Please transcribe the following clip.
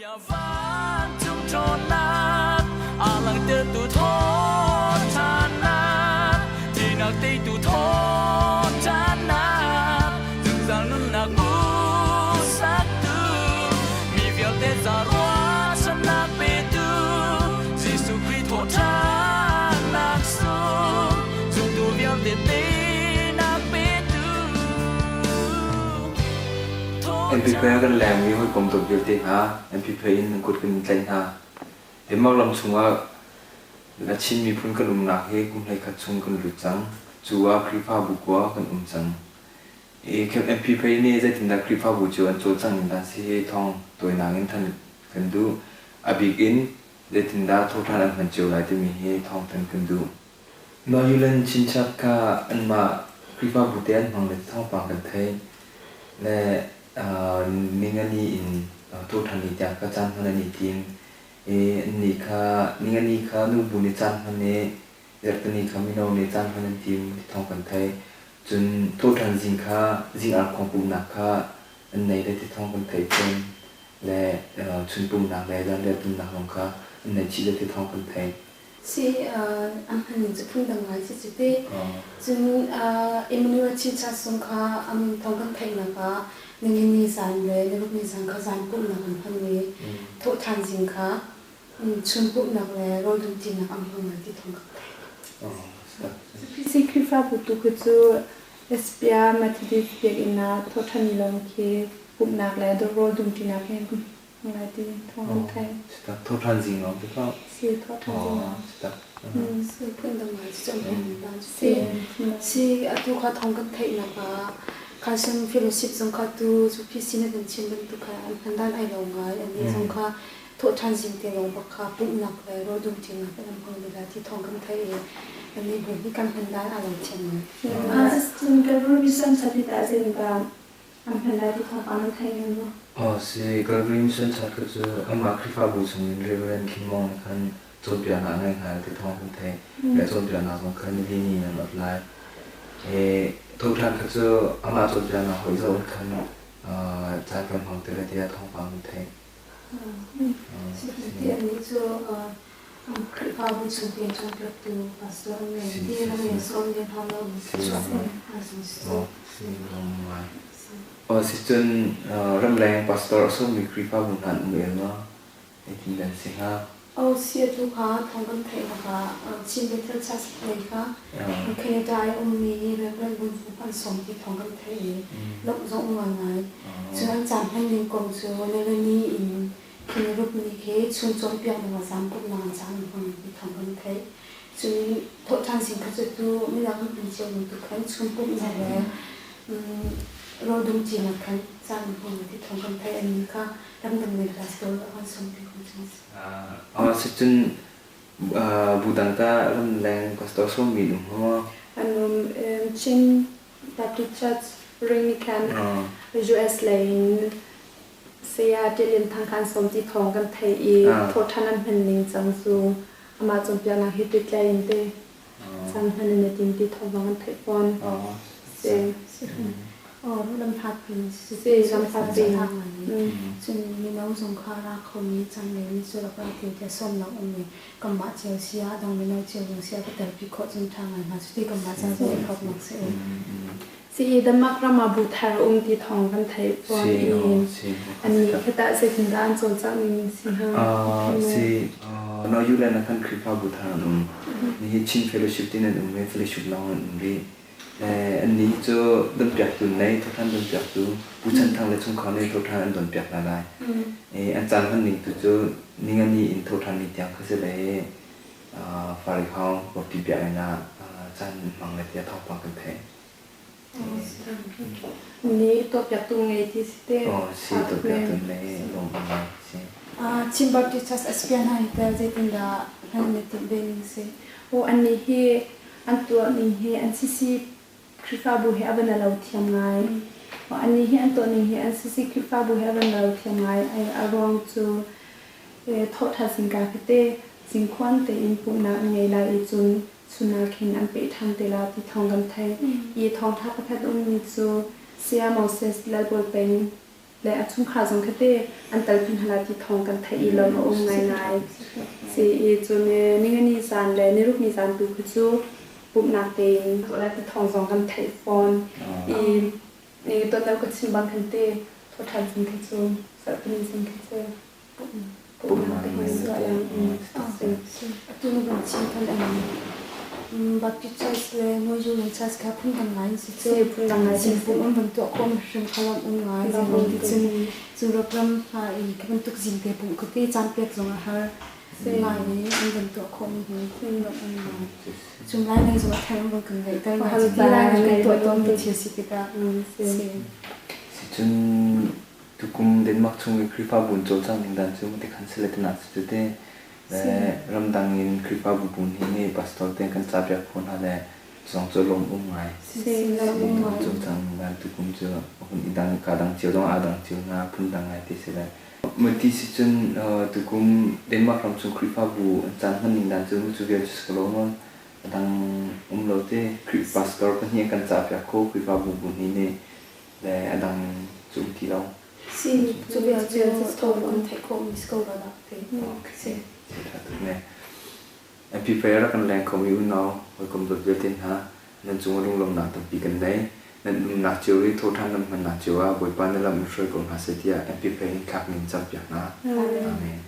Vancung ṭhawnnak a langhtertu thawhṭhannak, thihnak teitu thawhṭhannak, zungzal nunnak hmuhsaktu, mi vialte ca ruahchannak petu, Jesuh Khrih thawhṭhannak sung, zumtu vialte teinak petu. MP a kan lengmi hawikom dawt vialte hna, MP in nan kut kan in tlaih hna. Denmark ram chungah Chin miphun kan umnak hi kum 11 chung kan lut cang. Cu ah Khrihfabu kua kan um cang. I MP nih zeitindah Khrihfabu cu an cawlcangh ning dan si hi thawng tawinak in thanh kan duh. A bik in zeitindah thawhṭhan an hman cio lai timi hi thawng thanh kan duh. Maryland chinchap kha anmah Khrihfabu te an hmang le thawngpang kan theih. Le ningani in thawhṭhan ni tiang kha caan hman an i tim. I annih kha ningani kha nubu nih caan hman i zarhteni kha mino nih caan hman an tim ti thawng kan theih. Cun thawhṭhan zing kha zing arkhuang pumhnak kha an nei le ti thawng kan theih fawn. Le chun pumhnak le zanriah pumhnak zong kha an nei chih le ti thawng kan theih. Si a hman ning cu phundang ngai si cu ti. Cun Emmanuel Chinchas zong kha a min thawng kan theihnak ah ningini zan le nirukni zan kha zan pumhnak an hman i thawhṭhan zing kha chun pumhnak le rawl dumṭinak an hmang lai ti thawng kan theih. PC Khrihfabu tu khi cu Espia Methodist biakinn ah thawhṭhan ni lawng khi pumhnak le rawl dumṭinak hi Ngai ti thawng kan theih. Thawhṭhan zing lawng ti ko. Si thawhṭhan zing lawng. Si phundang ngai cu cun dan si. Si atu kha thawng kan theihnak ah Khaisung fellowship zong kha tu cu PC na kan chim bantuk kha an hman dan ai lo ngai an nih zong kha thawhṭhan zing te lawng bak kha pumhnak le rawl dumṭinak in an hmang ve lai ti thawng kan theih i an nih bu hi kan hman dan aa lo thiam ngai. Cun Calvary Mission Chapit ah zeitindah An hman lai ti thawngpang nan thei men maw? Aw si, Calvary Mission Church cu amah Khrihfabu chungin Reverend Kim Mong nih khan cawnpiaknak a ngei hna ti thawng kan theih. Le cawnpiaknak zong khan nili ni in an ot lai. I thoṭhan kha cu amah cawnpiaknak hawi zoh in khan caan kan hmang te lai tiah thawngpang kan theih. Ti annih cu Khrihfabu chung tein cawnpiaktu pastor an ngei ti ram in sawm ve hna lo. Aw sicun ramleng pastor a sawmmi Khrihfabu hna an um el maw? Zeitin nan si hnga? Aw si atu kha thawng kan theih bakah Chin Bethel Church lei kha Canada i ummi Reverend Vun Fu an sawm ti thawng kan theih i lawmh zong um ngaingai. Cun an caan hman ning kong cu Nilini in Khinruk nih khi chung cawnpiaknak ah zaangpumnak an caan an hmang ti thawng kan theih. Cun thawhṭhan zing kha cu tu midang an hman cio bantuk khan chung pumhnak le rawl dumṭinak khan caan an hmang ti thawng kan theih. Annih kha ramdang lei pastor a kan sawmpi ko cang. Sicun bu dang tah ramleng pastor sawmmi an um hnga maw? An um. Chin Baptist Church ring nih khan US lei in Saya Ṭial Lian Thang kha an sawm ti thawng kan theih i thawhṭhan an hman ning cang cu amah cawnpiaknak he pehtlai in te caan hman an i tim ti thawng zong kan theih fawn. Si. Lamhlat pin Si, lamhlat pin. Cun mino zong kha ra khomi cang ngeimi cu rak ra te tiah sawmnak um i kanmah cio si ah dang mino cio zong si ah ka telpi khawh cun ṭha ngai hnga. Cuti kanmah ca zong i hlawknak si. Si Denmark ram ah bu thar a um ti thawng kan theih fawn i annih kha tah zeitindah an cawlcangh ning si hnga? Si North ah khan Khrihfabu thar an um. Nihi Chin Fellowship tin an um i fellowship lawng an um rih. Annih cu donpiaktu nei thawhṭhan donpiaktu Pu Chan Thang le chungkhar nih thawhṭhan an donpiak hna lai. An caan hman ning tu cu ningani in thawhṭhan ni tiang kha si le Farihawng Baptist biakinn ah caan hmang le tiah thawngpang kan theih. Nih tuahpiaktu ngei ti si te. Aw si tuahpiaktu ngei lawm ngai si. Chin Baptist Church Aspian hna hi tel zeitindah hman na timh ve ning si? Aw annih hi an tuah ning hi an CC Khrihfabu he a van a lo thiam ngai. Aw annih hi an tuah ning hi an CC Khrihfabu he a van a lo thiam ngai. A ruang cu thawhṭha zingka tete zingkhuan tein pumhnak an ngei lai i cun chun ah khin an peh ṭhan te la ti thawng kan theih. Hi thawngṭha pakhat a ummi cu Saya Moses Lalbawi Peng Le a chungkhar zong khi te an telpi hna lai ti thawng kan theih i lawm a um ngaingai. Si i cun ningani zan le nirukni zan tu khi cu pumhnak tein tuah lai ti thawng zong kan theih fawn. I ni ton lo ka chim bang khan te thawṭhan zing khi cu zarhpini zing khi cu pumhnak te hin tuah lang. Atu na van chim khan an Baptist Church le New Church kha phundang ngai an si cu. Phundang ngai si. Pum an van tuah khawh hrim kha lawm um ngai. Zing ti cun cu ram hna in khi bantuk zing te pumh kha te caan pek zong a har. Ngai i an van tuah khawh mi hi lawm um ngai. Cung lai lei zong a thar an van kan ngeihter ngai. Ti lai kan tuah tawn mi thil si tikah. Si cun Tukum Denmark chung i Khrihfabu an cawlcangh ning dan cu matikhan si le tinak si cu te. Le ramdang in Khrihfabu bu hnih nih pastor te kan capiak khawh hna le zong cu lawm um ngai. Cawlcangh ning dan tukum cu hun i dang ka dang cio zong aa dang cio hna phundang ngai te si le. Mati si cun tukum Denmark ram chung Khrihfabu an caan hman ning dan cu cu vial cu si ko lo maw? A dang um lo te. Khrih pastor pahnih an kan capiak kho Khrihfabu bu hnih nih le a dang cu um ti lo. Si, cu vial cu thawng kan theih khawhmi si ko rua dah ti. Si. Ṭha tuk ne. MP Fair rak kan leng khomi unau hawikom dawt vialte hna, nan cung ah lunglawmhnak tampi kan nei. Nan umnak cio i thawṭhan nan hmannak cio ah Bawipa na lam in hruai ko hna seh tiah MP Fair in thlak ning campiak hna. Amen.